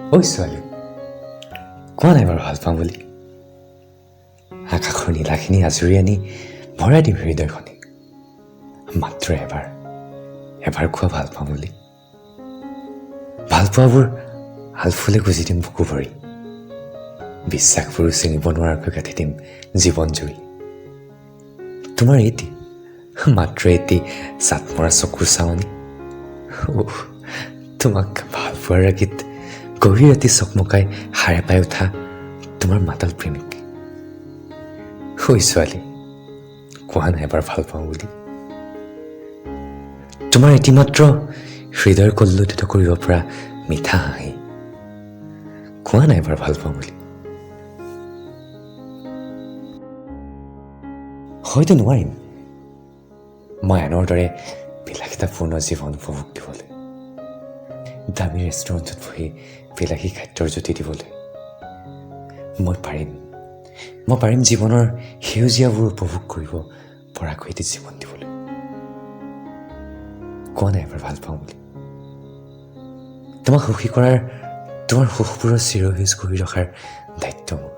ঐ ছোৱালী, কোৱা নাই বাৰু ভাল পাওঁ বুলি? আকাশৰ নীলাখিনি আজুৰি আনি ভৰাই দিম হৃদয়খনি। মাত্ৰ এবাৰ, এবাৰ কোৱা ভাল পাওঁ বুলি। ভালপোৱাবোৰ আলফুলে গুজি দিম বুকু ভৰি, বিশ্বাসবোৰো ছিঙিব নোৱাৰাকৈ গাঁঠি দিম জীৱন জুৰি। তোমাৰ এটি, মাত্ৰ এটি চাট মৰা চকুৰ চাৱনি, উফ, তোমাক ভাল পোৱাৰ ৰাগীত গভীৰ ৰাতি চকমকাই সাৰে পাই উঠা তোমাৰ মাতাল প্ৰেমিক। ঐ ছোৱালী, কোৱা নাই এবাৰ ভাল পাওঁ বুলি? তোমাৰ এটি মাত্ৰ হৃদয়ৰ কল্লোলিত কৰিব পৰা মিঠা হাঁহি, কোৱা নাই এবাৰ ভাল পাওঁ বুলি? হয়তো নোৱাৰিম মই আনৰ দৰে বিলাসিতাপূৰ্ণ জীৱন উপভোগ দিবলৈ, দামী ৰেষ্টুৰেণ্টত বহি বিলাসী খাদ্যৰ জুতি দিবলৈ। মই পাৰিম জীৱনৰ সেউজীয়াবোৰ উপভোগ কৰিব পৰাকৈ এটি জীৱন দিবলৈ। কোৱা নাই এবাৰ ভাল পাওঁ বুলি? তোমাক সুখী কৰাৰ, তোমাৰ সুখবোৰৰ চিৰসেউজ কৰি ৰখাৰ দায়িত্ব মোৰ।